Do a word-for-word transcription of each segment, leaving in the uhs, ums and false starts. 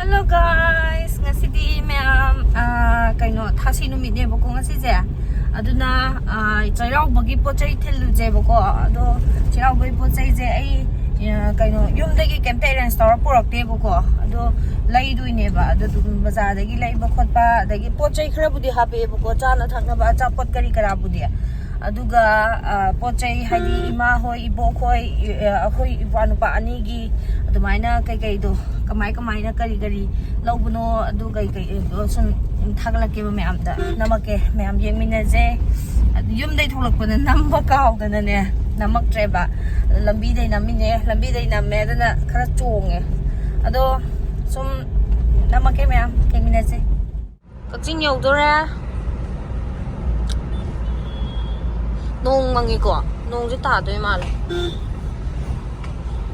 Hello guys, ꯉꯁꯤꯗꯤ ꯃꯌꯥꯝ, ꯑꯥ, ꯀꯩꯅꯣ, ꯊꯥꯁꯤ ꯅꯨꯃꯤꯠꯅꯦꯕꯀꯣ ꯉꯁꯤꯁꯦ꯫ ꯑꯗꯨꯅ, ꯑꯥ, ꯆꯩꯔꯥꯎꯕꯒꯤ ꯄꯣꯠ ꯆꯩ ꯊꯤꯜꯂꯨꯁꯦꯕꯀꯣ꯫ ꯑꯗꯣ ꯆꯩꯔꯥꯎꯕꯒꯤ ꯄꯣꯠ ꯆꯩꯁꯦ ꯑꯩ, ꯑꯥ, ꯀꯩꯅꯣ, ꯌꯨꯝꯗꯒꯤ ꯀꯩꯝꯇ arrange ꯇꯧꯔ ꯄꯨꯔꯛꯇꯦꯕꯀꯣ꯫ ꯑꯗꯣ ꯂꯩꯗꯣꯏꯅꯦꯕ꯫ ꯑꯗꯣ ꯑꯗꯨꯝ ꯕꯖꯥꯔꯗꯒꯤ ꯂꯩꯕ ꯈꯣꯠꯄ, ꯑꯗꯒꯤ ꯄꯣꯠ ꯆꯩ ꯈꯔꯕꯨꯗꯤ ꯍꯥꯄꯛꯑꯦꯕꯀꯣ, ꯆꯥꯅ ꯊꯛꯅꯕ ꯑꯆꯥꯄꯣꯠ ꯀꯔꯤ ꯀꯔꯥꯕꯨꯗꯤ꯫ ꯑꯗꯨꯒ, ꯑ, ꯄꯣꯠ ꯆꯩ ꯍꯥꯏꯗꯤ ꯏꯃꯥ ꯍꯣꯏ, ꯏꯕꯣꯛ ꯍꯣꯏ, ꯏ-, ꯑ, ꯑꯩꯈꯣꯏ ꯏꯄ꯭ꯋꯥ ꯅꯨꯄꯥ ꯑꯅꯤꯒꯤ ꯑꯗꯨꯃꯥꯏꯅ ꯀꯩꯀꯩꯗꯣ, ꯀꯃꯥꯏ ꯀꯃꯥꯏꯅ ꯀꯔꯤ ꯀꯔꯤ ꯂꯧꯕꯅꯣ, ꯑꯗꯨ ꯀꯩꯀꯩ, ꯑ, ꯁꯨꯝ ꯊꯥꯒꯠꯂꯛꯀꯦꯕ ꯃꯌꯥꯝꯗ꯫ ꯅꯝꯃꯛꯀꯦ, ꯃꯌꯥꯝ ꯌꯦꯡꯃꯤꯟꯅꯁꯦ꯫ ꯑꯗꯨ ꯌꯨꯝꯗꯩ ꯊꯣꯛꯂꯛꯄꯗ ꯅꯝꯕ ꯀꯥꯎꯗꯅꯅꯦ, ꯅꯝꯃꯛꯇ꯭ꯔꯦꯕ꯫ ꯂꯝꯕꯤꯗꯩ ꯅꯝꯃꯤꯅꯦ, ꯂꯝꯕꯤꯗꯩ ꯅꯝꯃꯦ, ꯑꯗꯨꯅ ꯈꯔ ꯆꯣꯡꯉꯦ꯫ ꯑꯗꯣ ꯁꯨꯝ ꯅꯝꯃꯛꯀꯦ ꯃꯌꯥꯝ, ꯌꯦꯡꯃꯤꯟꯅꯁꯦ꯫ ꯀꯛꯆꯤꯡ ꯌꯧꯗꯣꯔꯦ꯫ ꯅꯣꯡ ꯃꯪꯉꯤꯀꯣ, ꯅꯣꯡꯁꯦ ꯇꯥꯗꯣꯏ ꯃꯥꯜꯂꯦ꯫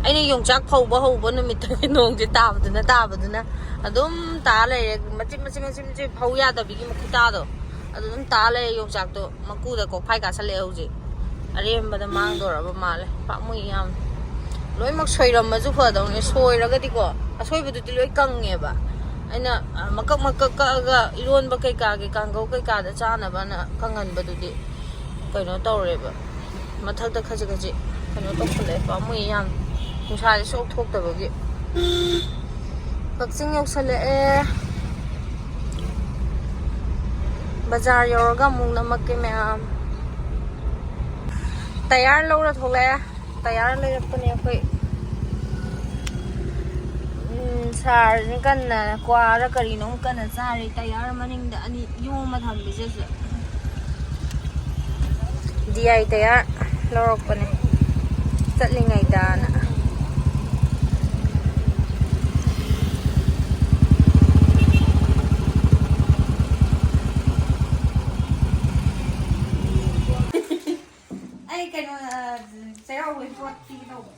ꯑꯩꯅ ꯌꯣꯡꯆꯥꯛ ꯐꯧꯕ ꯍꯧꯕ ꯅꯨꯃꯤꯠꯇꯒꯤ ꯅꯣꯡꯁꯦ ꯇꯥꯕꯗꯨꯅ, ꯇꯥꯕꯗꯨꯅ ꯑꯗꯨꯝ ꯇꯥ ꯂꯩꯔꯦ꯫ ꯃꯆꯤꯠ ꯃꯆꯤꯠ ꯃꯆꯤꯠ ꯃꯆꯤꯠ ꯐꯧ ꯌꯥꯗꯕꯤꯒꯤ ꯃꯈꯨꯇꯥꯗꯣ, ꯑꯗꯨ ꯑꯗꯨꯝ ꯇꯥ ꯂꯩꯔꯦ꯫ ꯌꯣꯡꯆꯥꯛꯇꯣ ꯃꯀꯨꯗ ꯀꯣꯛꯐꯥꯏ ꯀꯥꯁꯜꯂꯛꯑꯦ ꯍꯧꯖꯤꯛ꯫ ꯑꯔꯦꯝꯕꯗ ꯃꯥꯡꯗꯣꯔꯕ ꯃꯥꯜꯂꯦ꯫ ꯄꯥꯝꯃꯨꯏ ꯌꯥꯝ꯫ ꯂꯣꯏꯅꯃꯛ ꯁꯣꯏꯔꯝꯃꯁꯨ ꯐꯗꯧꯅꯦ꯫ ꯁꯣꯏꯔꯒꯗꯤꯀꯣ, ꯑꯁꯣꯏꯕꯗꯨꯗꯤ ꯂꯣꯏ ꯀꯪꯉꯦꯕ꯫ ꯑꯩꯅ, ꯑ, ꯃꯀꯛ ꯃꯀꯛ ꯀꯛꯑꯒ ꯏꯔꯣꯟꯕ ꯀꯩꯀꯥꯒꯤ, ꯀꯥꯡꯒꯧ ꯀꯩꯀꯥꯗ ꯆꯥꯅꯕꯅ ꯀꯪꯍꯟꯕꯗꯨꯗꯤ ꯀꯩꯅꯣ ꯇꯧꯔꯦꯕ꯫ ꯃꯊꯛꯇ ꯈꯖꯤꯛ ꯈꯖꯤꯛ ꯀꯩꯅꯣ ꯇꯧꯁꯜꯂꯛꯑꯦ꯫ ꯄꯥꯝꯃꯨꯏ ꯌꯥꯝ꯫ ꯅꯨꯡꯁꯥꯁꯦ ꯁꯨꯛ ꯊꯣꯛꯇꯕꯒꯤ꯫ ꯀꯛꯆꯤꯡ ꯌꯧꯁꯜꯂꯛꯑꯦ꯫ ꯕꯖꯥꯔ ꯌꯧꯔꯒ ꯑꯃꯨꯛ ꯅꯝꯃꯛꯀꯦ ꯃꯌꯥꯝ꯫ ꯇꯌꯥꯔ ꯂꯧꯔ ꯊꯣꯛꯂꯛꯑꯦ꯫ ꯇꯌꯥꯔ ꯂꯩꯔꯛꯄꯅꯦ ꯑꯩꯈꯣꯏ꯫ ꯎꯝ, ꯁꯥꯔꯁꯤꯅ ꯀꯟꯅ ꯀ꯭ꯋꯥꯔ ꯀꯔꯤꯅꯣꯝ ꯀꯟꯅ ꯆꯥꯔꯤ꯫ ꯇꯌꯥꯔ ꯃꯅꯤꯡꯗ ꯑꯅꯤ ꯌꯣꯝꯃ ꯊꯝꯕꯁꯤꯁꯨ꯫ D I tyre ꯂꯧꯔꯛꯄꯅꯦ ꯆꯠꯂꯤꯉꯩꯗꯅ꯫ ꯑꯩ ꯀꯩꯅꯣ, ꯑ, ꯆꯩꯔꯥꯎꯕꯒꯤ ꯄꯣꯠ ꯄꯤꯒꯦ ꯇꯧꯕ꯫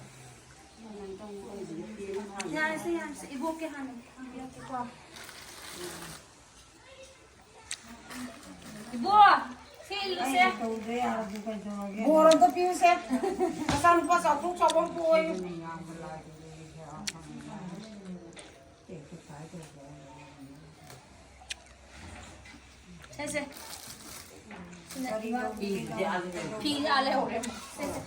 ꯌꯥꯔꯁꯦ, ꯌꯥꯔꯁꯦ꯫ ꯏꯕꯣꯛꯀꯤ ꯍꯥꯟꯅ ꯄꯤꯔꯛꯀꯦꯀꯣ꯫ ꯏꯕꯣꯛ, ꯁꯤ ꯏꯜꯂꯨꯁꯦ꯫ ꯕꯣꯔ ꯑꯝꯇ ꯄꯤꯌꯨꯁꯦ꯫ ꯃꯆꯥꯅꯨꯄꯥ ꯆꯥꯎꯊꯣꯛ ꯆꯥꯎꯕ ꯑꯃ ꯄꯣꯛꯑꯣꯌꯨ꯫ ꯇꯦꯛꯇ ꯇꯥꯏ ꯁꯦ, ꯁꯦ꯫ ꯐꯤꯗꯤ ꯑꯥ ꯂꯩꯍꯧꯔꯦ꯫ ꯁꯦ, ꯁꯦ꯫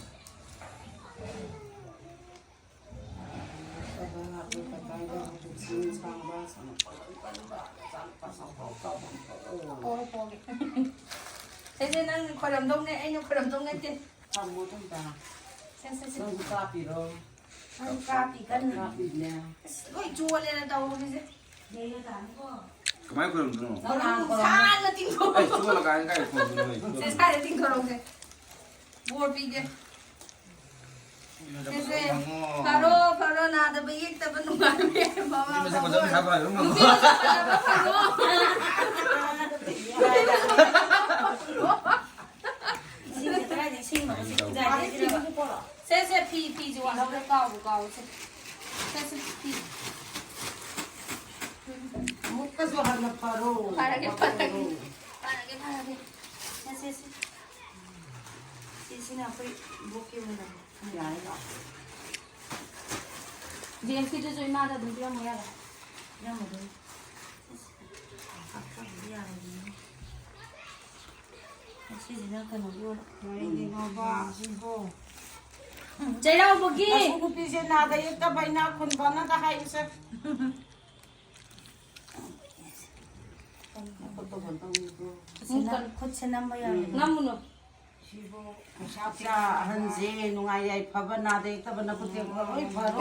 ꯄꯣꯔꯣ, ꯄꯣꯔꯣ꯫ ꯁꯦ, ꯁꯦ, ꯅꯪ ꯈꯣꯏꯔꯝꯗꯧꯅꯦ, ꯑꯩꯅ ꯈꯣꯏꯔꯝꯗꯧ ꯅꯠꯇꯦ꯫ ꯊꯝꯃꯣ ꯑꯗꯨꯝ ꯇꯥ꯫ ꯁꯦ, ꯁꯦ, ꯁꯦ꯫ ꯅꯪꯁꯨ ꯀꯥꯞꯄꯤꯔꯣ? ꯅꯪꯁꯨ ꯀꯥꯞꯄꯤ ꯀꯟꯅ꯫ ꯀꯥꯞꯄꯤꯅꯦ꯫ ꯑꯁ, ꯂꯣꯏ ꯆꯣꯠꯂꯦꯅ ꯇꯧꯔꯤꯁꯦ꯫ ꯀꯃꯥꯏꯅ ꯈꯣꯏꯔꯝꯗꯣꯏꯅꯣ? ꯅꯪ ꯍꯥꯟꯅ ꯈꯣꯏꯔꯝꯃꯣ꯫ ꯁꯥꯅ ꯇꯤꯡꯊꯣꯛꯑꯣ꯫ ꯑꯩ ꯆꯣꯠꯂꯀꯥꯟꯗ ꯀꯥꯏ ꯈꯣꯏꯔꯝꯗꯣꯏꯅꯣ ꯑꯩ? ꯁꯦ, ꯁ꯭ꯋꯥꯏꯗ ꯇꯤꯡꯊꯣꯔꯛꯎꯁꯦ꯫ ꯕꯣꯔ ꯄꯤꯒꯦ꯫ ꯁꯦ, ꯁꯦ꯫ ꯐꯔꯣ, ꯐꯔꯣ, ꯅꯥꯗꯕ ꯌꯦꯛꯇꯕ ꯅꯨꯡꯉꯥꯏꯕ ꯌꯥꯏꯐꯕ ꯅꯨꯄꯤ ꯃꯁꯛ ꯐꯖꯕ ꯐꯔꯣ꯫ ꯁꯥꯕ ꯍꯥꯏꯕ ꯑꯃ꯫ ꯅꯨꯄꯤ ꯃꯁꯛ ꯐꯖꯕ ꯐꯔꯣ꯫ ꯏꯁꯤꯡꯁꯦ ꯀꯗꯥꯏꯗ ꯏꯁꯤꯡꯅꯣ? ꯁꯤ ꯈꯨꯖꯥꯏꯁꯤꯗꯕ꯫ ꯁꯦ, ꯁꯦ, ꯐꯤ, ꯐꯤꯁꯦ ꯋꯥꯠꯍꯧꯔꯦ, ꯀꯥꯎꯕꯨ ꯀꯥꯎꯋꯦ꯫ ꯁꯦ, ꯁꯦ, ꯐꯤ꯫ ꯑꯃꯨꯛꯀꯁꯨ ꯍꯟꯅ ꯐꯔꯣ꯫ ꯐꯔꯒꯦ, ꯐꯔꯒꯦ꯫ ꯐꯔꯒꯦ, ꯐꯔꯒꯦ꯫ ꯁꯦ, ꯁꯦ, ꯁꯦ꯫ ꯁꯤꯁꯤꯅ ꯑꯩꯈꯣꯏ ꯏꯕꯣꯛꯀꯤ ꯑꯣꯏꯅ ꯌꯥꯔꯦ, ꯂꯥꯛꯑꯣ꯫ ꯖꯦꯝꯁꯀꯤꯗꯨꯁꯨ ꯏꯃꯥꯗ ꯑꯗꯨꯝ ꯄꯤꯔꯝꯃꯣ ꯌꯥꯔꯦ꯫ ꯄꯤꯔꯝꯃꯗꯣꯏꯅꯤ꯫ ꯑꯁ, ꯍꯥꯞꯆꯕꯗꯤ ꯌꯥꯔꯣꯏꯗꯣꯏꯅꯤ꯫ ꯁꯤꯁꯤꯅ ꯀꯩꯅꯣꯒꯤ ꯑꯣꯏꯅ꯫ ꯀꯔꯤꯒꯤꯅꯣꯕ ꯁꯤꯕꯣ? ꯆꯩꯔꯥꯎꯕꯒꯤ꯫ ꯃꯁꯤ ꯅꯨꯄꯤꯁꯦ ꯅꯥꯗ ꯌꯦꯛꯇꯕ ꯏꯅꯥꯛ ꯈꯨꯟꯕ ꯑꯃꯗ ꯍꯥꯏꯌꯨꯁꯦ꯫ ꯅꯈꯨꯠꯇꯣ ꯀꯩꯅꯣ ꯇꯧꯅꯤꯀꯣ꯫ ꯈꯨꯠꯁꯦ ꯅꯝ-, ꯈꯨꯠꯁꯦ ꯅꯝꯕ ꯌꯥꯔꯣꯏ꯫ ꯅꯝꯃꯨꯅꯨ꯫ ꯏꯆꯥ ꯑꯍꯟꯁꯦ ꯅꯨꯡꯉꯥꯏ ꯌꯥꯏꯐꯕ ꯅꯥꯗ ꯌꯦꯛꯇꯕ ꯅꯈꯨꯠ ꯇꯦꯛꯄ ꯂꯣꯏ ꯐꯔꯣ꯫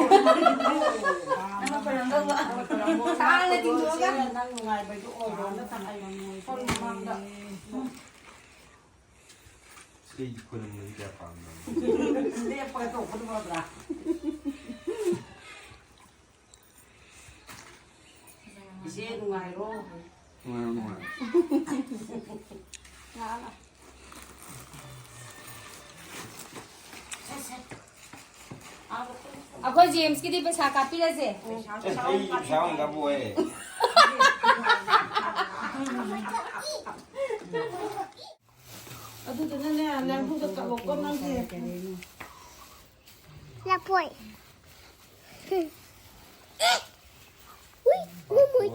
ꯅꯪ ꯈꯣꯏꯔꯝꯗꯧꯕ꯫ ꯁꯥꯡꯅ ꯇꯤꯡꯊꯣꯛꯑꯒ꯫ ꯅꯪ ꯅꯨꯡꯉꯥꯏꯕꯗꯨ ꯑꯣꯏꯔꯣ ꯅꯊꯪ ꯑꯩ ꯃꯃꯥꯡꯗ꯫ ꯁꯤ ꯈꯣꯏꯔꯝꯕꯗꯤ ꯀꯌꯥ ꯄꯥꯝꯗꯕꯅꯤ꯫ ꯂꯦꯞꯄꯒ ꯇꯣꯛꯄꯗꯨ ꯐꯕ꯭ꯔꯥ? ꯏꯆꯦ ꯅꯨꯡꯉꯥꯏꯔꯣ? ꯅꯨꯡꯉꯥꯏꯔꯣ, ꯅꯨꯡꯉꯥꯏꯔꯣ꯫ ꯂꯥꯛꯑꯣ, ꯂꯥꯛꯑꯣ꯫ ꯑꯩꯈꯣꯏ ꯖꯦꯝꯁꯀꯤꯗꯤ ꯄꯩꯁꯥ ꯀꯥꯞꯄꯤꯔꯁꯦ꯫ ꯑꯦ, ꯑꯩ ꯄꯩꯁꯥ ꯑꯣꯏꯅ ꯀꯥꯞꯄꯛꯑꯣꯍꯦ꯫ ꯑꯗꯨꯗꯨꯅꯅꯦ, ꯂꯥꯏꯍꯧꯗ ꯀꯥꯞꯄꯛꯄ ꯅꯪꯁꯦ꯫ ꯂꯐꯣꯏ꯫ ꯎꯏ, ꯃꯣꯃꯣꯏ꯫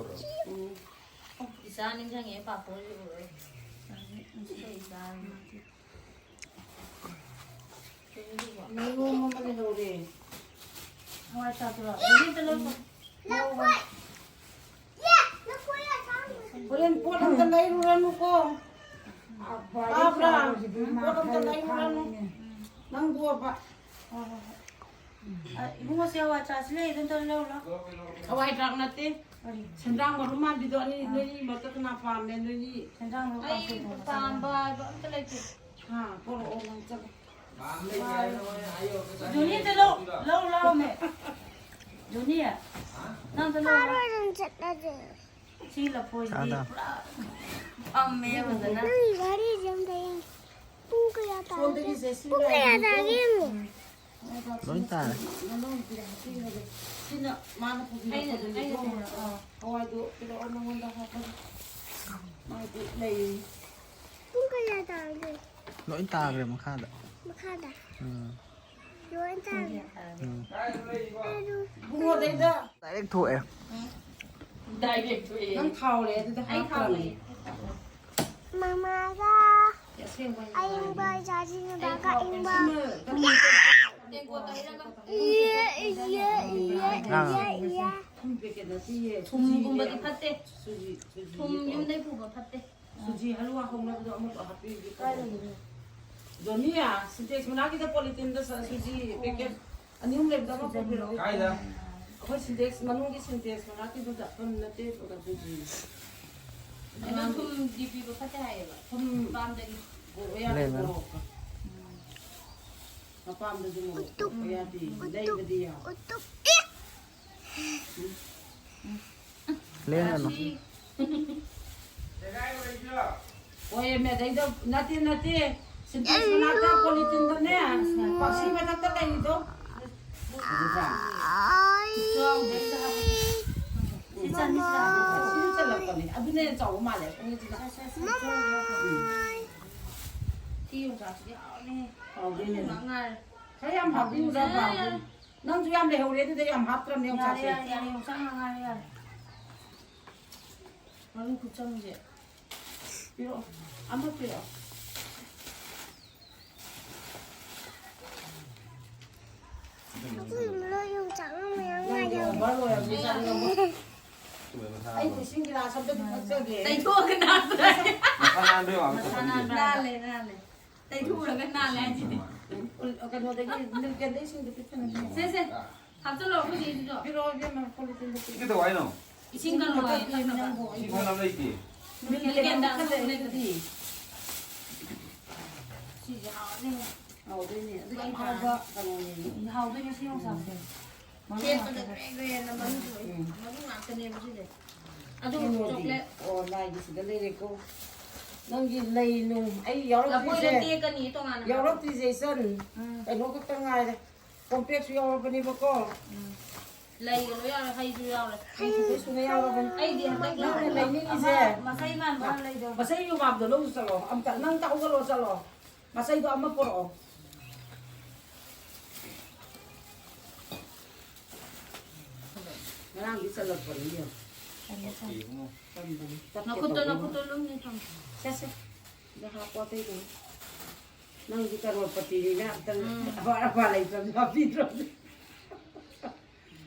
ꯏꯆꯥ ꯅꯤꯡꯁꯤꯡꯉꯦ, ꯄꯥꯐꯣꯔꯁꯦ ꯎꯔꯦ꯫ ꯏꯆꯥ ꯅꯤꯡꯁꯤꯡꯉꯦ꯫ ꯅꯪ ꯅꯣꯡꯃ ꯑꯃ ꯂꯩꯍꯧꯔꯦ꯫ ꯍꯋꯥꯏ ꯆꯥꯗ꯭ꯔꯣ? ꯑꯗꯨꯗꯤ ꯑꯝꯇ ꯂꯧꯈꯣ꯫ ꯍꯣꯔꯦꯟ ꯄꯣꯠ ꯑꯝꯇ ꯂꯩꯔꯨꯔꯅꯨꯀꯣ꯫ ꯇꯥꯕ꯭ꯔꯥ? ꯄꯣꯠ ꯑꯝꯇ ꯂꯩꯔꯨꯔꯅꯨ꯫ ꯅꯪꯕꯨꯕ꯫ ꯍꯣꯏ, ꯍꯣꯏ, ꯍꯣꯏ꯫ ꯑ, ꯏꯕꯨꯡꯉꯣ, ꯁꯤ ꯍꯋꯥꯏ ꯆꯥꯁꯤ ꯂꯩ, ꯑꯗꯨꯝ ꯇꯧꯔ ꯂꯧꯔꯣ, ꯂꯥꯎ꯫ ꯍꯋꯥꯏ ꯊ꯭ꯔꯥꯛ ꯅꯠꯇꯦ꯫ ꯀꯔꯤ? ꯁꯦꯟꯗ꯭ꯔꯥꯡ ꯃꯔꯨ ꯃꯥꯟꯕꯤꯗꯣ ꯑꯅꯤ, ꯑꯥ꯫ ꯅꯣꯏꯅꯤ ꯃꯔꯛꯇ ꯀꯅꯥ ꯄꯥꯝꯃꯦ, ꯅꯣꯏꯅꯤ? ꯁꯦꯟꯗ꯭ꯔꯥꯡ ꯃꯔꯨ ꯑꯩ ꯀꯥꯡꯁꯣꯏ ꯊꯣꯡꯕ ꯄꯥꯝꯕ ꯆꯥꯅꯤꯡꯉꯦ꯫ ꯍꯥꯏꯕ ꯑꯝꯇ ꯂꯩꯇꯦ꯫ ꯍꯥ, ꯄꯣꯔꯛꯑꯣ, ꯅꯪ ꯆꯠꯂꯣ꯫ ꯖꯣꯅꯤ, ꯑꯝꯇ ꯂꯧ, ꯂꯧ ꯂꯥꯎꯃꯦ꯫ ꯖꯣꯅꯤ, ꯅꯪ ꯑꯝꯇ ꯂꯧ ꯂꯥꯎ꯫ ꯐꯥꯔꯣꯏ, ꯑꯗꯨꯝ ꯆꯠꯂꯁꯦ꯫ ꯁꯤ ꯂꯐꯣꯏꯁꯤꯗꯤ ꯆꯥꯗ꯫ ꯄꯨꯔꯥ ꯐꯝꯃꯦ ꯐꯖꯅ꯫ ꯅꯪꯒꯤ ꯘꯔꯤꯁꯦ ꯑꯝꯇ ꯌꯦꯡꯒꯦ꯫ ꯄꯨꯡ ꯀꯌꯥ ꯇꯥꯔꯒꯦ? ꯁꯣꯝꯗꯒꯤꯁꯦ ꯁꯤ ꯄꯨꯡ ꯀꯌꯥ ꯂꯩꯔꯝꯃꯤꯀꯣ꯫ ꯇꯥꯒꯦ ꯌꯦꯡꯉꯨ꯫ ꯎꯝ꯫ ꯂꯣꯏ ꯇꯥꯔꯦ꯫ ꯁꯤꯅ ꯃꯥꯅ ꯄꯨꯕꯤꯔꯛꯄꯗꯨꯅꯤꯀꯣ꯫ ꯑꯩꯅ, ꯑꯩꯅ ꯄꯨꯕꯤꯔꯛꯑꯣ꯫ ꯍꯋꯥꯏꯗꯣ ꯄꯤꯔꯛꯑꯣ, ꯅꯉꯣꯟꯗ ꯍꯥꯞꯄꯒꯦ꯫ ꯃꯥꯏꯗꯤ ꯂꯩ꯫ ꯄꯨꯡ ꯀꯌꯥ ꯇꯥꯔꯒꯦ? ꯂꯣꯏ ꯇꯥꯈ꯭ꯔꯦ ꯃꯈꯥꯗ꯫ ꯃꯈꯥꯗ? ꯎꯝ꯫ ꯂꯣꯏ ꯇꯥꯔꯦ꯫ ꯎꯝ꯫ ꯑꯗꯨ ꯏꯕꯨꯡꯉꯣꯗꯩꯗ꯫ ꯗꯥꯏꯔꯦꯛ ꯊꯣꯛꯑꯦ꯫ ꯗꯥꯏꯔꯦꯛ ꯊꯣꯛꯑꯦ꯫ ꯅꯪ ꯊꯥꯎꯔꯦ ꯑꯗꯨꯗ ꯑꯩ ꯍꯥꯞꯈ꯭ꯔꯕꯅꯦ꯫ ꯊꯥꯎꯔꯦ꯫ ꯃꯃꯥꯒ ꯑꯁꯦꯡꯕ ꯑꯩ ꯏꯪꯕ ꯆꯥꯁꯤꯟꯅꯕꯒ ꯏꯪꯕ꯫ ꯇꯦꯡꯀꯣꯠꯇ ꯍꯩꯔꯒ꯫ ꯏꯌꯦ, ꯏꯌꯦ, ꯏꯌꯦ, ꯑꯥ꯫ ꯏꯌꯦ, ꯏꯌꯦ꯫ ꯊꯨꯝ ꯄꯦꯀꯦꯠ ꯅꯠꯇꯤꯌꯦ꯫ ꯊꯨꯝꯒꯨꯝꯕꯗꯤ ꯐꯠꯇꯦ꯫ ꯁꯨꯖꯤ, ꯁꯨꯖꯤ ꯊꯨꯝ ꯄꯦꯀꯦꯠ꯫ ꯌꯨꯝꯗꯩ ꯄꯨꯕ ꯐꯠꯇꯦ꯫ ꯁꯨꯖꯤ ꯍꯂꯨꯋꯥ ꯍꯧꯅꯕꯗꯣ ꯑꯃꯨꯛ ꯍꯥꯞꯄꯤꯒꯦ꯫ ꯀꯥꯏ ꯂꯩꯒꯦ? ꯖꯣꯅꯤ, ꯁꯤꯟꯇꯦꯛꯁ ꯃꯅꯥꯛꯀꯤꯗ ꯄꯣꯂꯤꯊꯤꯟꯗ ꯁ-, ꯁꯨꯖꯤ ꯄꯦꯀꯦꯠ ꯑꯅꯤ ꯑꯍꯨꯝ ꯂꯩꯕꯗꯣ ꯑꯃ ꯄꯨꯕꯤꯔꯛꯑꯣ꯫ ꯀꯥꯏꯗ? ꯑꯩꯈꯣꯏ ꯁꯤꯟꯇꯦꯛꯁ ꯃꯅꯨꯡꯒꯤ ꯁꯤꯟꯇꯦꯛꯁ ꯃꯅꯥꯛꯀꯤꯗꯨꯗ ꯊꯝ ꯅꯠꯇꯦ, ꯑꯗꯨꯗꯤ꯫ ꯑꯗꯣ ꯊꯨꯝꯗꯤ ꯄꯤꯕ ꯐꯠꯇꯦ ꯍꯥꯏꯌꯦꯕ꯫ ꯊꯨꯝ ꯄꯥꯝꯗꯒꯤ꯫ ꯄꯨꯔꯛꯑꯣ ꯌꯥꯗꯦ, ꯂꯩꯕꯅꯤ꯫ ꯃꯣꯔꯣꯛꯀ꯫ ꯎꯝ꯫ ꯃꯄꯥꯝꯗꯁꯨ ꯃꯣꯔꯣꯛ ꯎꯇꯨꯞ꯫ ꯄꯨꯔꯛꯄ ꯌꯥꯗꯦ꯫ ꯎꯇꯨꯞ꯫ ꯂꯩꯕꯗꯤ ꯌꯥꯕ꯫ ꯎꯇꯨꯞ꯫ ꯑꯦ! ꯂꯦꯟꯒꯅꯨ꯫ ꯍꯣꯏ, ꯑꯃ ꯑꯗꯩꯗ, ꯅꯠꯇꯦ, ꯅꯠꯇꯦ꯫ ꯁꯤꯟꯇꯦꯛꯁ ꯃꯅꯥꯛꯇ ꯄꯣꯂꯤꯊꯤꯟꯗꯅꯦ, ꯄꯥꯛꯁꯤ ꯃꯊꯛꯇ ꯂꯩꯔꯤꯗꯣ꯫ ꯎꯗ꯭ꯔꯥ? ꯁꯤ ꯆꯟ-, ꯁꯤ ꯆꯟ-, ꯁꯤꯁꯨ ꯆꯜꯂꯛꯄꯅꯦ꯫ ꯑꯗꯨꯅ ꯍꯦꯟꯅ ꯆꯥꯎꯕ ꯃꯥꯜꯂꯦ, ꯑꯅꯤꯁꯤꯅ꯫ ꯎꯝ꯫ ꯁꯤ ꯌꯣꯡꯆꯥꯛꯁꯤꯗꯤ ꯍꯥꯎꯅꯤꯍꯦ꯫ ꯍꯥꯎꯗꯣꯏꯅꯦ꯫ ꯉꯥꯛ ꯉꯥꯏꯔꯦ꯫ ꯈꯔ ꯌꯥꯝ ꯍꯥꯞꯄꯤꯌꯨꯗ, ꯌꯥꯔꯦ, ꯌꯥꯔꯦ꯫ ꯅꯪꯁꯨ ꯌꯥꯝ ꯂꯩꯍꯧꯔꯦ, ꯑꯗꯨꯗ ꯌꯥꯝ ꯍꯥꯞꯇ꯭ꯔꯕꯅꯦ ꯌꯥꯔꯦ, ꯌꯣꯡꯆꯥꯛꯁꯦ꯫ ꯌꯥꯔꯦ, ꯌꯥꯔꯦ, ꯌꯣꯡꯆꯥꯛ ꯉꯥꯛ ꯉꯥꯏꯔꯦ, ꯌꯥꯔꯦ꯫ ꯃꯔꯨ ꯈꯨꯆꯪꯁꯦ꯫ ꯄꯤꯔꯛꯑꯣ꯫ ꯑꯃ ꯄꯤꯔꯛꯑꯣ꯫ ꯅꯪꯒꯤ ꯑꯣꯚꯔ ꯑꯣꯏꯔꯕꯅꯤ, ꯆꯥꯅꯤꯡꯉꯕ? ꯑꯩꯕꯨ ꯏꯁꯤꯡ ꯒꯤꯂꯥꯁ ꯑꯝꯇꯗꯤ ꯊꯛꯆꯒꯦ꯫ ꯇꯩꯊꯣꯛꯑꯒ ꯅꯥꯟꯕ꯭ꯔꯥ? ꯃꯁꯥ ꯅꯥꯟꯕꯩ ꯋꯥꯕ ꯈꯛꯇꯅꯤ꯫ ꯅꯥꯜꯂꯦ, ꯅꯥꯜꯂꯦ꯫ ꯇꯩꯊꯣꯛꯎꯔꯒ ꯅꯥꯜꯂꯦ ꯍꯥꯏꯁꯤꯗꯤ꯫ ꯀꯩꯅꯣꯗꯒꯤ ꯅꯤꯜꯀꯦꯟꯗ ꯏꯁꯤꯡꯗꯣ ꯄꯤꯊꯛꯅꯁꯦ꯫ ꯁꯦ, ꯁꯦ꯫ ꯍꯥꯞꯆꯜꯂꯣ, ꯑꯩꯈꯣꯏ ꯆꯦꯒꯤꯁꯨ꯫ ꯄꯤꯔꯛꯑꯣ, ꯏꯕꯦꯝꯃ, ꯄꯣꯂꯤꯊꯤꯟꯗꯣ ꯄꯤꯔꯛꯑꯣ꯫ ꯁꯤ ꯀꯩꯗꯧ ꯍꯥꯏꯅꯣ? ꯏꯁꯤꯡ ꯀꯜꯂꯣ ꯍꯥꯏꯌꯦ, ꯊꯛꯅꯕ꯫ ꯏꯁꯤꯡ ꯊꯛꯅꯕ ꯂꯩꯇꯦ꯫ ꯅꯤꯜꯀꯦꯟꯗ ꯑꯃ ꯂꯩꯕꯗꯤ꯫ ꯁꯤꯁꯦ ꯍꯥꯎꯅꯤ꯫ ꯍꯥꯎꯗꯣꯏꯅꯦ꯫ ꯑꯗꯨ ꯌꯥꯝ ꯍꯥꯎꯕ ꯀꯩꯅꯣꯅꯦ꯫ ꯍꯥꯎꯗꯣꯏꯅꯦ, ꯁꯤ ꯌꯣꯡꯆꯥꯛꯁꯦ꯫ ꯃꯔꯨ ꯁꯦꯠꯄꯗ ꯉꯥꯛꯇꯅꯦ꯫ ꯒ꯭ꯔꯦ ꯒ꯭ꯔꯦꯅ ꯃꯔꯨ ꯊꯣꯛꯏ꯫ ꯎꯝ꯫ ꯃꯔꯨ ꯉꯥꯛꯇꯅꯦꯕ ꯁꯤꯁꯦ꯫ ꯑꯗꯨ ꯀꯩꯅꯣꯗꯤ, ꯆꯣꯀ꯭ꯂꯦꯠ꯫ ꯑꯣ, ꯂꯥꯏꯒꯤꯁꯤꯗ ꯂꯩꯔꯦꯀꯣ꯫ ꯅꯪꯒꯤ ꯂꯩ ꯅꯨꯡ ꯑꯩ ꯂꯐꯣꯏꯗ ꯌꯥꯎꯔꯛꯇ꯭ꯔꯤꯁꯦ꯫ ꯇꯦꯛꯀꯅꯤ ꯇꯣꯉꯥꯟꯅ ꯍꯥꯞꯄꯣ꯫ ꯌꯥꯎꯔꯛꯇ꯭ꯔꯤꯁꯦ ꯏꯆꯟ꯫ ꯎꯝ꯫ ꯀꯩꯅꯣ ꯈꯛꯇ ꯉꯥꯏꯔꯦ꯫ ꯀꯣꯝꯄ꯭ꯔꯦꯛꯁꯨ ꯌꯥꯎꯔꯕꯅꯦꯕꯀꯣ꯫ ꯎꯝ꯫ ꯂꯩꯒ ꯂꯣꯏ ꯌꯥꯎꯔꯦ, ꯍꯩꯁꯨ ꯌꯥꯎꯔꯦ꯫ ꯍꯩꯁꯨ ꯂꯣꯏ ꯁꯨꯅ ꯌꯥꯎꯔꯕꯅꯤ꯫ ꯑꯩꯗꯤ ꯍꯟꯗꯛ ꯅꯪꯅ ꯂꯧꯔꯦ꯫ ꯂꯩꯅꯤꯡꯉꯤꯁꯦ꯫ ꯑꯃ ꯃꯁꯩ ꯃꯥꯟꯕ ꯑꯃ ꯂꯩꯗꯣ꯫ ꯃꯁꯩ ꯌꯨꯝ ꯃꯥꯟꯕꯗꯣ ꯂꯧꯔꯨ ꯆꯠꯂꯣ꯫ ꯑꯝꯇ ꯅꯪ ꯍꯧꯒꯠꯂꯣ ꯆꯠꯂꯣ꯫ ꯃꯆꯩꯗꯣ ꯑꯃ ꯄꯨꯔꯛꯑꯣ꯫ ꯉꯔꯥꯡꯗꯤ ꯆꯜꯂꯛꯄꯅꯤ, ꯏꯕꯦꯝꯃ꯫ ꯆꯜꯂꯦ, ꯆꯜꯂꯦ꯫ ꯀꯔꯤꯅꯣ? ꯆꯟꯕꯅꯤ꯫ ꯅꯈꯨꯠꯇꯣ, ꯇꯠꯀꯦ ꯇꯧꯕ꯫ ꯅꯈꯨꯠꯇꯣ ꯂꯨꯝꯅ ꯊꯝꯃꯨ꯫ ꯁꯦ, ꯁꯦ꯫ ꯁꯤꯗ ꯍꯥꯞꯄꯣ ꯑꯇꯩꯗꯨ꯫ ꯅꯪꯗꯤ ꯀꯔꯣꯔꯄꯇꯤꯅꯤꯅ ꯑꯝꯇꯪ ꯎꯝ꯫ ꯑꯄꯥ ꯑꯄꯥ ꯂꯩꯇ꯭ꯔꯕꯅꯤ ꯍꯥꯞꯄꯤꯗ꯭ꯔꯕꯅꯤ꯫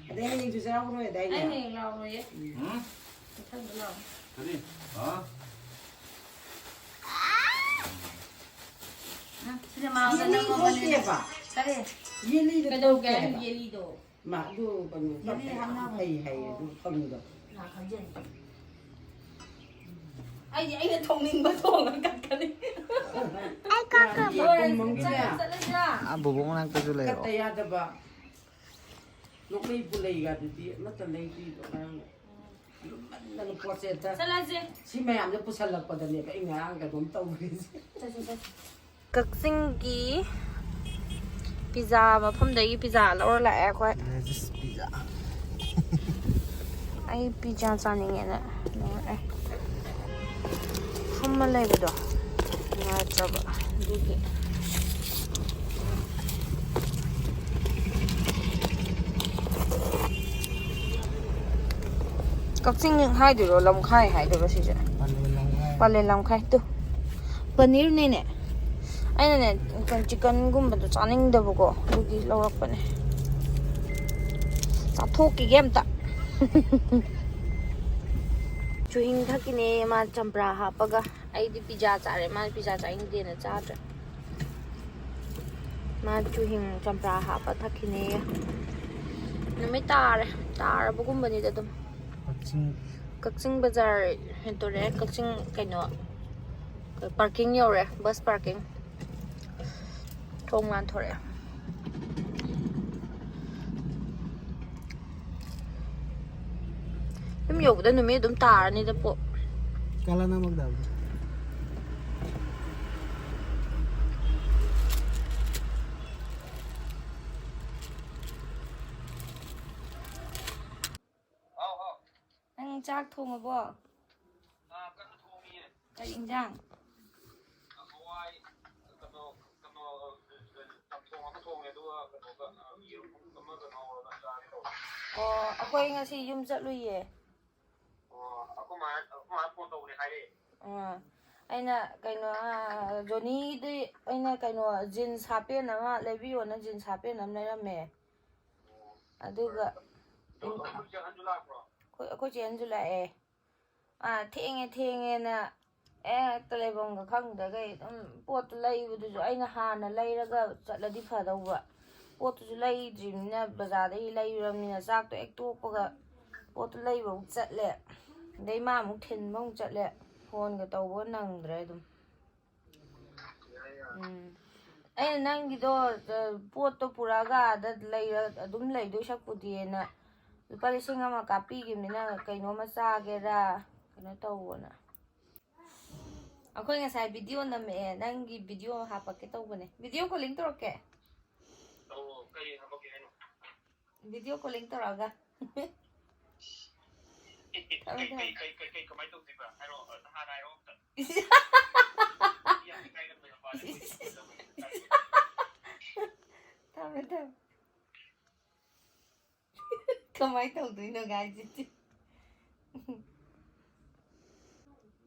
ꯑꯗꯩ ꯍꯌꯦꯡꯁꯨ ꯆꯩꯔꯥꯎꯕ ꯂꯣꯏꯔꯦꯗꯥꯏꯅꯦ? ꯑꯩ ꯍꯌꯦꯡ ꯂꯥꯛꯑꯣꯏꯌꯦ꯫ ꯎꯝ? ꯃꯊꯪꯗ ꯂꯥꯛꯑꯣ꯫ ꯀꯔꯤ? ꯍꯥ? ꯎꯝ, ꯁꯤꯅ ꯃꯥ ꯌꯦꯂꯤ ꯅꯪꯉꯣꯟꯗꯅꯦ꯫ ꯊꯣꯛꯇꯦꯕ꯫ ꯀꯔꯤ? ꯌꯦꯂꯤꯗꯣ ꯀꯩꯗꯧꯒꯦ ꯊꯣꯛꯇꯦ ꯍꯥꯏꯅꯣ ꯍꯥꯏꯕ꯫ ꯌꯦꯂꯤꯗꯣ? ꯃꯥ ꯑꯗꯨ ꯀꯩꯅꯣ ꯌꯦꯂꯤ ꯇꯧꯗꯦ, ꯌꯥꯝ ꯍꯥꯞꯅꯕꯅꯦ꯫ ꯐꯩ ꯍꯥꯏꯌꯦ ꯑꯣ꯫ ꯑꯗꯨ ꯐꯪꯉꯤꯗꯣ꯫ ꯂꯥꯛ ꯈꯪꯖꯅꯤ꯫ ꯑꯩꯗꯤ ꯑꯩꯅ ꯊꯣꯡꯅꯤꯡꯕ ꯊꯣꯡꯉ ꯀꯛꯀꯅꯤ꯫ ꯑꯩ ꯀꯛꯈ꯭ꯔꯕꯣ? ꯌꯥꯗꯤꯌꯦ, ꯀꯨꯝꯃꯪꯒꯤꯅꯦ꯫ ꯆꯠꯂ, ꯆꯠꯂꯁꯤꯔꯥ? ꯑꯥ, ꯕꯣꯕꯣꯛ ꯃꯅꯥꯛꯇꯁꯨ ꯂꯩꯔꯣ꯫ ꯀꯠꯇ ꯌꯥꯗꯕ꯫ ꯅꯣꯛꯃꯩ ꯄꯨꯂꯩꯒꯗꯨꯗꯤ ꯑꯃꯠꯇ ꯂꯩꯕꯤꯕ ꯉꯔꯥꯡ꯫ ꯂꯨꯝꯃꯟꯗꯅ ꯄꯣꯠꯁꯦ ꯍꯦꯛꯇ ꯆꯠꯂꯁꯦ꯫ ꯁꯤ ꯃꯌꯥꯝꯁꯦ ꯄꯨꯁꯜꯂꯛꯄꯗꯅꯦꯕ ꯑꯩ ꯉꯔꯥꯡ ꯀꯩꯅꯣꯝ ꯇꯧꯔꯤꯁꯦ꯫ ꯆꯠꯁꯦ, ꯆꯠꯁꯦ꯫ ꯀꯛꯆꯤꯡꯒꯤ ꯄꯤꯖꯥ ꯃꯐꯝꯗꯒꯤ ꯄꯤꯖꯥ ꯂꯧꯔ ꯂꯥꯛꯑꯦ ꯑꯩꯈꯣꯏ꯫ This is pizza. ꯑꯩ ꯄꯤꯖꯥ ꯆꯥꯅꯤꯡꯉꯦꯅ ꯂꯧꯔꯛꯑꯦ꯫ ꯐꯝꯃ ꯂꯩꯕꯗꯣ ꯅꯨꯡꯉꯥꯏꯇ꯭ꯔꯕ ꯑꯗꯨꯒꯤ꯫ ꯀꯛꯆꯤꯡ ꯍꯥꯏꯗꯣꯏꯔꯣ, ꯂꯝꯈꯥꯏ ꯍꯥꯏꯗꯣꯏꯔꯣ ꯁꯤꯁꯦ? ꯄꯥꯂꯦꯜ ꯂꯝꯈꯥꯏ꯫ ꯄꯥꯂꯦꯜ ꯂꯝꯈꯥꯏ ꯇꯨ꯫ ꯄꯅꯤꯔꯅꯤꯅꯦ꯫ ꯑꯩꯅꯅꯦ, ꯀꯩꯅꯣ, ꯆꯤꯛꯀꯟꯒꯨꯝꯕꯗꯣ ꯆꯥꯅꯤꯡꯗꯕꯀꯣ, ꯑꯗꯨꯒꯤ ꯂꯧꯔꯛꯄꯅꯦ꯫ ꯆꯥꯊꯣꯛꯈꯤꯒꯦ ꯑꯝꯇ꯫ ꯆꯨꯍꯤꯡ ꯊꯛꯈꯤꯅꯦ ꯃꯥ ꯆꯝꯄ꯭ꯔꯥ ꯍꯥꯞꯄꯒ꯫ ꯑꯩꯗꯤ ꯄꯤꯖꯥ ꯆꯥꯔꯦ, ꯃꯥ ꯄꯤꯖꯥ ꯆꯥꯅꯤꯡꯗꯦꯅ ꯆꯥꯗ꯭ꯔꯦ꯫ ꯃꯥ ꯆꯨꯍꯤꯡ ꯆꯝꯄ꯭ꯔꯥ ꯍꯥꯞꯄ ꯊꯛꯈꯤꯅꯦ꯫ ꯅꯨꯃꯤꯠ ꯇꯥꯔꯦ, ꯇꯥꯔꯕꯒꯨꯝꯕꯅꯤꯗ ꯑꯗꯨꯝ꯫ ꯀꯛꯆꯤꯡ꯫ ꯀꯛꯆꯤꯡ ꯕꯖꯥꯔ ꯍꯦꯟꯇꯣꯔꯛꯑꯦ꯫ ꯀꯛꯆꯤꯡ ꯀꯩꯅꯣ, ꯄꯥꯔꯀꯤꯡ ꯌꯧꯔꯦ, ꯕꯁ ꯄꯥꯔꯀꯤꯡ꯫ ꯊꯣꯡ ꯂꯥꯟꯊꯣꯔꯛꯑꯦ꯫ ꯌꯨꯝ ꯌꯧꯕꯗ ꯅꯨꯃꯤꯠ ꯑꯗꯨꯝ ꯇꯥꯔꯅꯤꯗ ꯄꯣ꯫ ꯀꯥꯂꯥꯅꯥ ꯃꯛꯗꯥꯜꯗꯤ꯫ ꯅꯪ ꯆꯥꯛ ꯊꯣꯡꯉꯕꯣ? ꯀꯔꯤ ꯏꯟꯖꯥꯡ? ꯍꯋꯥꯏ, ꯀꯩꯅꯣ, ꯀꯩꯅꯣ, ꯆꯝꯊꯣꯡ ꯑꯃ ꯊꯣꯡꯉꯦ, ꯑꯗꯨꯒ ꯀꯩꯅꯣꯒ, ꯑ, ꯌꯦꯔꯨꯝ ꯑꯃꯒ ꯉꯧꯔꯒ ꯆꯥꯒꯦ ꯇꯧꯕ꯫ ꯑꯣ, ꯑꯩꯈꯣꯏ ꯉꯁꯤ ꯌꯨꯝ ꯆꯠꯂꯨꯏꯌꯦ꯫ ꯑꯣ, ꯑꯩꯈꯣꯏ ꯃꯥ, ꯑꯩꯈꯣꯏ ꯃꯥ ꯐꯣꯟ ꯇꯧꯕꯅꯦ ꯍꯥꯏꯔꯛꯑꯦ꯫ ꯑꯥ, ꯑꯩꯅ ꯀꯩꯅꯣ, ꯑꯥ, ꯖꯣꯅꯤꯗꯤ ꯑꯩꯅ ꯀꯩꯅꯣ ꯖꯤꯟꯁ ꯍꯥꯞꯄꯦꯟ ꯑꯃ ꯂꯩꯕꯤꯌꯣꯅ ꯖꯤꯟꯁ ꯍꯥꯞꯄꯦꯟ ꯑꯃ ꯂꯩꯔꯝꯃꯦ꯫ ꯑꯣ꯫ ꯑꯗꯨꯒ ꯑꯗꯣ ꯑꯩꯈꯣꯏ ꯆꯦ ꯑꯍꯟꯁꯨ ꯂꯥꯛꯄ꯭ꯔꯣ? ꯑꯩꯈꯣꯏ, ꯑꯩꯈꯣꯏ ꯆꯦ ꯑꯍꯟꯁꯨ ꯂꯥꯛꯑꯦ꯫ ꯑꯥ, ꯊꯦꯡꯉꯦ ꯊꯦꯡꯉꯦꯅ ꯍꯦꯛꯇ ꯂꯩꯐꯝꯒ ꯈꯪꯗꯈꯩ ꯑꯗꯨꯝ ꯄꯣꯠꯇꯨ ꯂꯩꯕꯗꯨꯁꯨ ꯑꯩꯅ ꯍꯥꯟꯅ ꯂꯩꯔꯒ ꯆꯠꯂꯗꯤ ꯐꯗꯧꯕ꯫ ꯄꯣꯠꯇꯨꯁꯨ ꯂꯩꯗ꯭ꯔꯤꯕꯅꯤꯅ ꯕꯖꯥꯔꯗꯒꯤ ꯂꯩꯔꯕꯅꯤꯅ ꯆꯥꯛꯇꯣ ꯍꯦꯛ ꯇꯣꯛꯄꯒ ꯄꯣꯠꯇꯨ ꯂꯩꯕ ꯑꯃꯨꯛ ꯆꯠꯂꯦ꯫ ꯑꯗꯩ ꯃꯥ ꯑꯃꯨꯛ ꯊꯤꯟꯕ ꯑꯃꯨꯛ ꯆꯠꯂꯦ꯫ ꯐꯣꯟꯒ ꯇꯧꯕ ꯅꯪꯗ꯭ꯔꯦ ꯑꯗꯨꯝ꯫ ꯎꯝ꯫ ꯑꯩꯅ ꯅꯪꯒꯤꯗꯣ, ꯑ, ꯄꯣꯠꯇꯣ ꯄꯨꯔꯛꯑꯒ ꯑꯥꯗ ꯂꯩꯔ-, ꯑꯗꯨꯝ ꯂꯩꯗꯣꯏ ꯁꯛꯄꯨꯗꯤꯅ ꯂꯨꯄꯥ ꯂꯤꯁꯤꯡ ꯑꯃ ꯀꯥꯞꯄꯤꯈꯤꯕꯅꯤꯅ ꯀꯩꯅꯣꯝꯃ ꯆꯥꯒꯦꯔꯥ ꯀꯩꯅꯣ ꯇꯧꯋꯣꯅ꯫ ꯑꯩꯈꯣꯏ ꯉꯁꯥꯏ ꯚꯤꯗꯤꯑꯣ ꯅꯝꯃꯛꯑꯦ, ꯅꯪꯒꯤ ꯚꯤꯗꯤꯑꯣ ꯍꯥꯞꯄꯛꯀꯦ ꯇꯧꯕꯅꯦ꯫ ꯚꯤꯗꯤꯑꯣ ꯀꯣꯂꯤꯡ ꯇꯧꯔꯛꯀꯦ? ꯇꯧꯔꯣ, ꯀꯩ ꯍꯥꯞꯄꯛꯀꯦ ꯍꯥꯏꯅꯣ? ꯚꯤꯗꯤꯑꯣ ꯀꯣꯂꯤꯡ ꯇꯧꯔꯛꯑꯒ꯫ ꯊꯝꯃꯦ, ꯀꯩ, ꯊꯝꯃꯦ꯫ ꯀꯩ, ꯀꯩ, ꯀꯩ, ꯀꯩ, ꯀꯃꯥꯏꯅ ꯇꯧꯗꯣꯏꯕ? ꯍꯥꯏꯔꯛꯑꯣ, ꯍꯥꯟꯅ ꯍꯥꯏꯔꯛꯑꯣ ꯑꯝꯇ꯫ ꯌꯥꯝ ꯏꯀꯥꯏꯒꯟꯕ ꯅꯨꯄꯥꯅꯤ꯫ ꯊꯝꯃꯦ, ꯊꯝꯃꯦ꯫ ꯀꯃꯥꯏꯅ ꯇꯧꯗꯣꯏꯅꯣ ꯒꯥꯏꯁꯤꯗꯤ?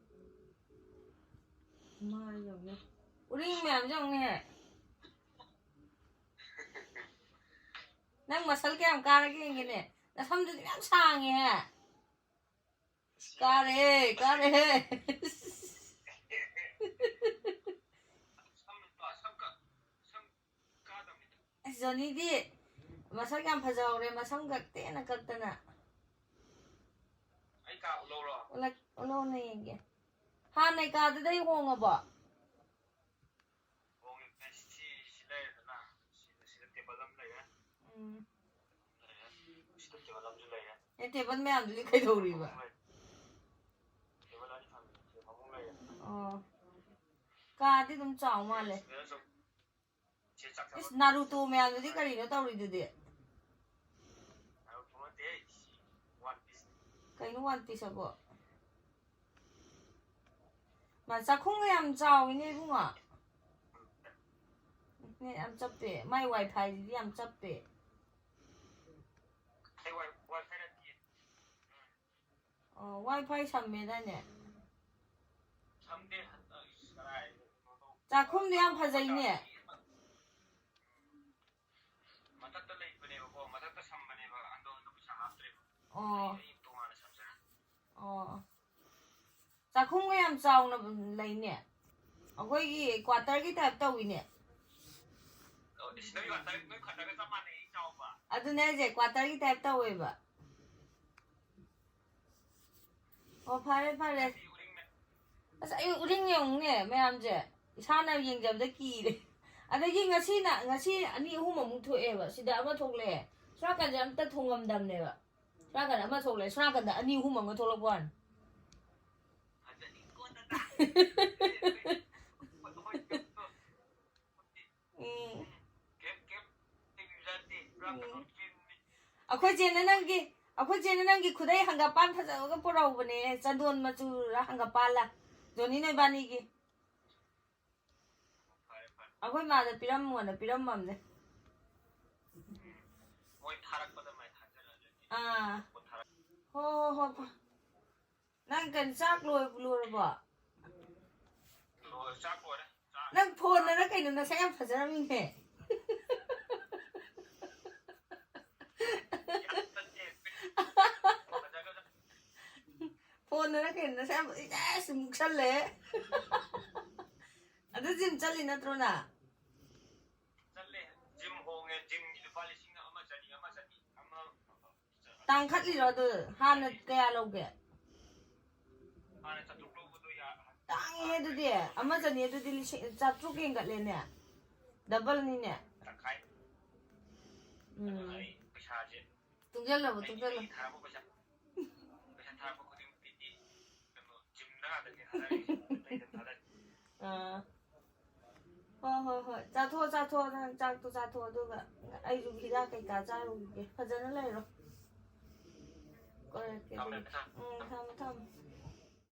ꯃꯤ ꯃꯌꯥꯝꯁꯦ ꯌꯦꯡꯉꯨꯅꯦꯍꯦ꯫ ꯅꯪ ꯃꯁꯜ ꯀꯌꯥꯝ ꯀꯥꯔꯒꯦ ꯌꯦꯡꯒꯦꯅꯦ꯫ ꯅꯁꯝꯗꯨꯗꯤ ꯃꯌꯥꯝ ꯁꯥꯡꯉꯦꯍꯦ꯫ ꯀꯥꯔꯦ, ꯀꯥꯔꯦ꯫ ꯑꯁ, ꯖꯣꯅꯤꯗꯤ ꯃꯁꯛ ꯌꯥꯝ ꯐꯖꯍꯧꯔꯦ, ꯃꯁꯝ ꯀꯛꯇꯦꯅ ꯀꯛꯇꯅ꯫ ꯑꯩ ꯀꯥ ꯎꯠꯂꯧꯔꯣ? ꯎꯠꯂꯛ-, ꯎꯠꯂꯛꯎꯅꯦ ꯌꯦꯡꯒꯦ꯫ ꯍꯥꯟꯅꯩ ꯀꯥꯗꯨꯗꯩ ꯍꯣꯡꯉꯕꯣ? ꯍꯣꯡꯉꯦ꯫ ꯁꯤ, ꯁꯤ ꯂꯩꯔꯦꯗꯅ, ꯁꯤꯗ, ꯁꯤꯗ ꯇꯦꯕꯜ ꯑꯃ ꯂꯩꯔꯦ꯫ ꯎꯝ꯫ ꯂꯩꯔꯦ꯫ ꯁꯤꯗ ꯇꯦꯕꯜ ꯑꯃꯁꯨ ꯂꯩꯔꯦ꯫ ꯑꯦ, ꯇꯦꯕꯜ ꯃꯌꯥꯝꯗꯨꯗꯤ ꯀꯩꯗꯧꯔꯤꯕ? ꯐꯃꯨꯡ ꯂꯩ-, ꯇꯦꯕꯜ ꯑꯅꯤ ꯊꯝꯃꯦ꯫ ꯁꯤꯗ ꯐꯃꯨꯡ ꯂꯩꯔꯦ꯫ ꯑꯣ꯫ ꯀꯥꯗꯤ ꯑꯗꯨꯝ ꯆꯥꯎ ꯃꯥꯜꯂꯦ꯫ ꯁꯤꯗ ꯁꯨꯝ ꯆꯦ ꯆꯥꯛ ꯆꯥꯕ ꯏꯁ, ꯅꯥꯔꯨꯇꯣ ꯃꯌꯥꯝꯗꯨꯗꯤ ꯀꯔꯤꯅꯣ ꯇꯧꯔꯤꯗꯨꯗꯤ? ꯅꯥꯔꯨꯇꯣ ꯅꯠꯇꯦ, ꯁꯤ ꯋꯥꯟ ꯄꯤꯁ꯫ ꯀꯩꯅꯣ ꯋꯥꯟ ꯄꯤꯁ ꯑꯕꯣ? ꯃꯥ ꯆꯥꯛꯈꯨꯝꯒ ꯌꯥꯝ ꯆꯥꯎꯋꯤꯅꯦ ꯏꯕꯨꯡꯉꯣ꯫ ꯅꯦꯠ ꯌꯥꯝ ꯆꯞꯄꯦ꯫ ꯃꯥꯏ ꯋꯥꯏ ꯐꯥꯏꯁꯤꯗꯤ ꯌꯥꯝ ꯆꯞꯄꯦ꯫ ꯑꯩ ꯋꯥꯏ-, ꯋꯥꯏ ꯐꯥꯏ ꯅꯠꯇꯤꯌꯦ꯫ ꯑꯣ, ꯋꯥꯏ ꯐꯥꯏ ꯁꯝꯃꯦꯗꯥꯏꯅꯦ? ꯁꯝꯗꯦ, ꯍꯟꯗꯛ, ꯏꯁ, ꯀꯗꯥꯏꯗꯩꯅꯣ? ꯆꯥꯛꯈꯨꯝꯗꯤ ꯌꯥꯝ ꯐꯖꯩꯅꯦ꯫ ꯃꯊꯛꯇ ꯂꯩꯕꯅꯦꯕꯀꯣ, ꯃꯊꯛꯇ ꯁꯝꯕꯅꯦꯕ, ꯑꯗꯣ ꯍꯟꯗꯛ ꯄꯩꯁꯥ ꯍꯥꯞꯇ꯭ꯔꯦꯕ꯫ ꯑꯣ꯫ ꯑꯩ ꯇꯣꯉꯥꯟꯅ ꯁꯝꯖꯔꯦ꯫ ꯑꯣ꯫ ꯆꯥꯛꯈꯨꯝꯒ ꯌꯥꯝ ꯆꯥꯎꯅ ꯂꯩꯅꯦ꯫ ꯑꯩꯈꯣꯏꯒꯤ ꯀ꯭ꯋꯥꯇꯔꯒꯤ ꯇꯥꯏꯞ ꯇꯧꯋꯤꯅꯦ꯫ ꯑꯣ, ꯏꯁ, ꯅꯣꯏ ꯀ꯭ꯋꯥꯇꯔ, ꯅꯣꯏ ꯀ꯭ꯋꯥꯇꯔꯒ ꯆꯞ ꯃꯥꯟꯅꯩ, ꯆꯥꯎꯕ꯫ ꯑꯗꯨꯅꯦ ꯍꯥꯏꯁꯦ, ꯀ꯭ꯋꯥꯇꯔꯒꯤ ꯇꯥꯏꯞ ꯇꯧꯋꯦꯕ꯫ ꯑꯣ, ꯐꯔꯦ, ꯐꯔꯦ꯫ ꯑꯁ, ꯑꯩ ꯎꯔꯤꯡ ꯌꯦꯡꯉꯨꯅꯦ ꯃꯌꯥꯝꯁꯦ꯫ ꯏꯁꯥꯅ ꯌꯦꯡꯖꯕꯗ ꯀꯤꯔꯦ꯫ ꯑꯗꯒꯤ ꯉꯁꯤꯅ, ꯉꯁꯤ ꯑꯅꯤ ꯑꯍꯨꯝ ꯑꯃꯨꯛ ꯊꯣꯛꯑꯦꯕ꯫ ꯁꯤꯗ ꯑꯃ ꯊꯣꯛꯂꯛꯑꯦ꯫ ꯁꯣꯝ ꯅꯥꯀꯟꯁꯦ ꯑꯝꯇ ꯊꯣꯡꯉꯝꯗꯕꯅꯦꯕ꯫ ꯁꯣꯝ ꯅꯥꯀꯟꯗ ꯑꯃ ꯊꯣꯛꯂꯛꯑꯦ꯫ ꯁꯣꯝ ꯅꯥꯀꯟꯗ ꯑꯅꯤ ꯑꯍꯨꯝ ꯑꯃ ꯊꯣꯛꯂꯛꯄ ꯋꯥꯅꯤ꯫ ꯎꯝ꯫ ꯎꯝ꯫ ꯑꯩꯈꯣꯏ ꯆꯦꯅ ꯅꯪꯒꯤ, ꯑꯩꯈꯣꯏ ꯆꯦꯅ ꯅꯪꯒꯤ ꯈꯨꯗꯩ ꯍꯪꯒꯥꯄꯥꯟ ꯐꯖꯕꯒ ꯄꯨꯔꯛꯎꯕꯅꯦ, ꯆꯟꯗꯣꯟ ꯃꯆꯨꯔ ꯍꯪꯒꯥꯄꯥꯟꯂ, ꯖꯣꯅꯤ ꯅꯣꯏꯕꯥꯅꯤꯒꯤ꯫ ꯑꯩꯈꯣꯏ ꯃꯥꯗ ꯄꯤꯔꯝꯃꯣꯅ ꯄꯤꯔꯝꯃꯝꯅꯦ꯫ ꯑꯥ꯫ ꯍꯣ, ꯍꯣ, ꯍꯣ, ꯐ-, ꯅꯪ ꯀꯩꯅꯣ ꯆꯥꯛ ꯂꯣꯏꯕꯨ ꯂꯣꯏꯔꯕꯣ? ꯂꯣꯏ-, ꯆꯥꯛ ꯂꯣꯏꯔꯦ꯫ ꯆꯥꯛ ꯅꯪ ꯐꯣꯟꯅꯔ ꯀꯩꯅꯣ, ꯅꯁꯥ ꯌꯥꯝ ꯐꯖꯔꯝꯃꯤꯅꯦ꯫ ꯐꯣꯟꯅꯔ ꯀꯩꯅꯣ, ꯅꯁꯥ ꯌꯥꯝ, ꯑꯁ, ꯃꯨꯛꯁꯜꯂꯦ꯫ ꯑꯗꯨ ꯖꯤꯝ ꯆꯠꯂꯤ ꯅꯠꯇ꯭ꯔꯣ ꯅꯪ? ꯆꯠꯂꯦ꯫ ꯖꯤꯝ ꯍꯣꯡꯉꯦ꯫ ꯖꯤꯝꯒꯤ ꯂꯨꯄꯥ ꯂꯤꯁꯤꯡ ꯑꯃ ꯆꯅꯤ, ꯑꯃ ꯆꯅꯤ, ꯑꯃ ꯇꯥꯡꯈꯠꯂꯤꯔꯣ ꯑꯗꯨ? ꯍꯥꯟꯅ ꯀꯌꯥ ꯂꯧꯒꯦ? ꯍꯥꯟꯅ ꯆꯥꯇ꯭ꯔꯨꯛ ꯂꯧꯕꯗꯣ ꯌꯥ- ꯇꯥꯡꯉꯦ ꯑꯗꯨꯗꯤ꯫ ꯑꯃ ꯆꯅꯤ ꯑꯗꯨꯗꯤ ꯂꯤꯁꯤꯡ ꯆꯥꯇ꯭ꯔꯨꯛ ꯍꯦꯟꯒꯠꯂꯦꯅꯦ꯫ ꯗꯕꯜꯅꯤꯅꯦ꯫ ꯇꯪꯈꯥꯏ꯫ ꯎꯝ꯫ ꯑꯗꯨꯅ ꯑꯩ ꯄꯩꯁꯥꯁꯦ ꯇꯨꯡꯁꯤꯜꯂꯕ, ꯑꯩ ꯇꯨꯡꯁꯤꯜꯂꯣ꯫ ꯑꯩꯒꯤ ꯊꯥꯔꯛꯄ ꯄꯩꯁꯥ, ꯄꯩꯁꯥ ꯊꯥꯔꯛꯄ ꯈꯨꯗꯤꯡꯃꯛꯇꯤ ꯀꯩꯅꯣ, ꯖꯤꯝꯗ ꯉꯥꯛꯇꯅꯦ ꯊꯥꯗꯔꯤꯁꯦ꯫ ꯑꯇꯩꯗ ꯊꯥꯗꯔꯤ꯫ ꯑꯥ꯫ ꯍꯣꯏ, ꯍꯣꯏ, ꯍꯣꯏ꯫ ꯆꯥꯊꯣꯛꯑꯣ, ꯆꯥꯊꯣꯛꯑꯣ꯫ ꯅꯪ ꯆꯥꯛꯇꯣ ꯆꯥꯊꯣꯛꯑꯣ꯫ ꯑꯗꯨꯒ ꯑꯩꯁꯨ ꯍꯤꯗꯥꯛ ꯀꯩꯀꯥ ꯆꯥꯔꯨꯈꯤꯒꯦ꯫ ꯐꯖꯅ ꯂꯩꯔꯣ꯫ ꯀꯣꯏꯔꯛꯀꯦ ꯊꯝꯃꯦ, ꯑꯗꯨꯗꯤ꯫ ꯊꯝꯃꯦ꯫ ꯎꯝ, ꯊꯝꯃꯦ, ꯊꯝꯃꯦ꯫